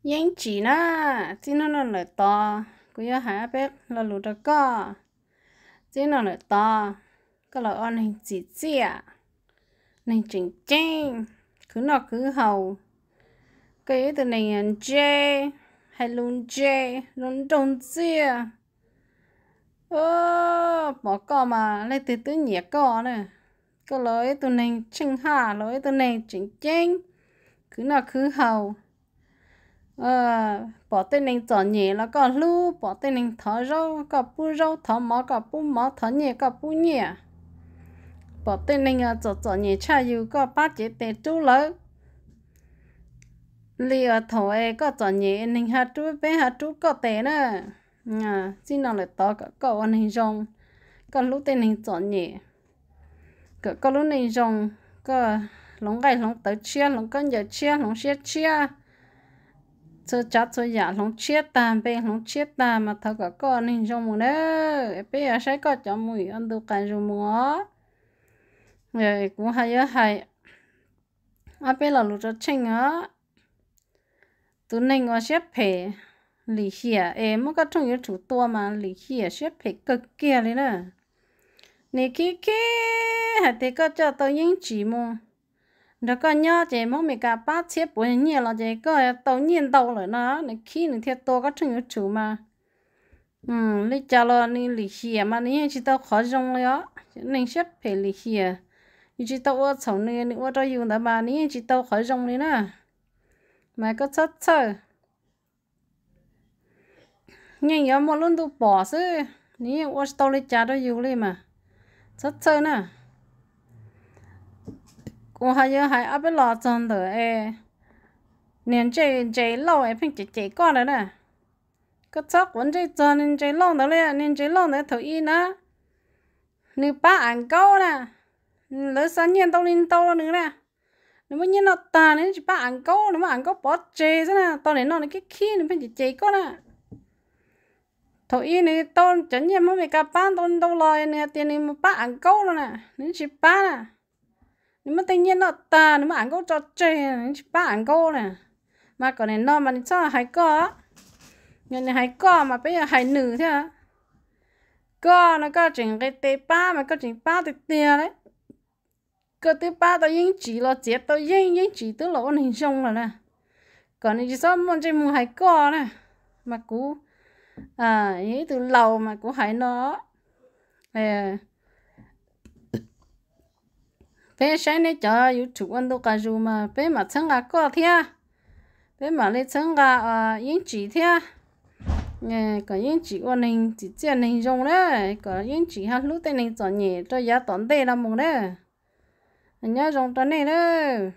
Yeeb Tsim na, txij hnub no lawm tod kuv yuav hais ob peb lo lus rau koj. Txij no lawm tod, koj los ua neeg tsim txiaj, neeg tseem ceeb, khwv noj khwv haus. Koj yog ib tug neeg ntse, hais lus ntse, zoo nraug ntxiag. Pom koj mas leej twg twb nyiam koj na. Koj los ib tug neeg tsheej haj, los ib tug neeg tseem ceeb, khwv noj khwv haus. Pom tej neeg txom nyem los koj hlub, pom tej neeg thov zaub koj pub zaub, thov mov koj pub mov, thov nyiaj koj pub nyiaj. Pom tej neeg txom txom nyem tshaj yus koj pab cev tes rub lawv. Li thaum es koj txom nyem neeg ho rub, peb ho rub koj tes na. Txij no lawm tod kom koj ua neeg zoo, koj hlub tej neeg txom nyem, kom koj lub neej zoo, koj hloov nqaij hloov tawv tshiab, hloov khaub ncaws tshiab, hloov siab tshiab, txhua tsav txhua yam hloov tshiab tag, npe hloov tshiab tag mas thov kom koj ua neeg zoo mus na. Peb yuav saib koj cov mus ua ntu qas zus mus os. Kuv ho yuav hais ob peb lo lus rau Tsheej os. Tus neeg uas siab phem lim hiam es muab koj rooj YouTube tua mas lim hiam siab phem kawg kiag li na. Nws khib khib hais tias koj coj tau Yeeb Tsim mus nrog koj nyob ces Hmoob Mes Kas pab txhiab puav nyiaj los ces koj tau nyiaj ntau lawm no, nws khib nws thiaj tua koj rooj YouTube mas. Li cas los nws lim hiam mas nws yeej tsis tau qhov zoo li os. Neeg siab phem lim hiam, yus tsis tau ua txhaum nws, nws ua rau yus ntawd mas nws yeej tsis tau qhov zoo li na. Mas koj txhob txhawj, yeej yuav muaj lub ntuj pom xwb, nws yeej ua tsis tau li cas rau yus li mas. Txhob txhawj na. Kuv ho yuav hais ob peb los txog ntawm niag Ntse Lauj es pheej cem cem koj ntawd na. Koj txhob quav ntsej txog niag Ntse Lauj ntawd li, niag Ntse Lauj ntawd thaum ub na, nws pab Am Nkaub na, lawv xa nyiaj ntau li ntau rau nws na. Nws muab nyiaj noj tag nws tsis pab Am Nkaub, nws muab Am Nkaub pov tseg xwb na. Tau nim no nws khib khib nws pheej cem cem koj na. Thaum ub nws tau cov nyiaj Hmoob Mes Kas pab ntau ntau los nws hais tias nws mus pab Am Nkaub no na, nws tsis pab na. Nws muab tej nyiaj noj tag nws muab Am Nkaub tso tseg, nws tsis pab Am Nkaub na. Mas kom nim no mas nws txhob hais koj. Yog nws hais koj mas peb yuav hais nws thiab. Koj no koj tseem nqis tes pab mas koj tseem pab tiag tiag li. Koj twb pab tau Yeeb Tsim los txiav tau yeeb, Yeeb Tsim twb los ua neeg zoo lawm na. Kom nws tsis txhob muaj ntsej muag hais koj na. Mas kuv yog ib tug laus mas kuv hais no. Peb saib neb cov YouTube ua ntu qas zus mas peb mam txhawb nqa koj thiab. Peb mam li txhawb nqa Yeeb Tsim thiab. Kom Yeeb Tsim ua neeg tsim txiaj neeg zoo na, kom Yeeb Tsim ho hlub tej neeg txom nyem rau yav tom ntej no mus na. Nyob zoo rau nej nawb.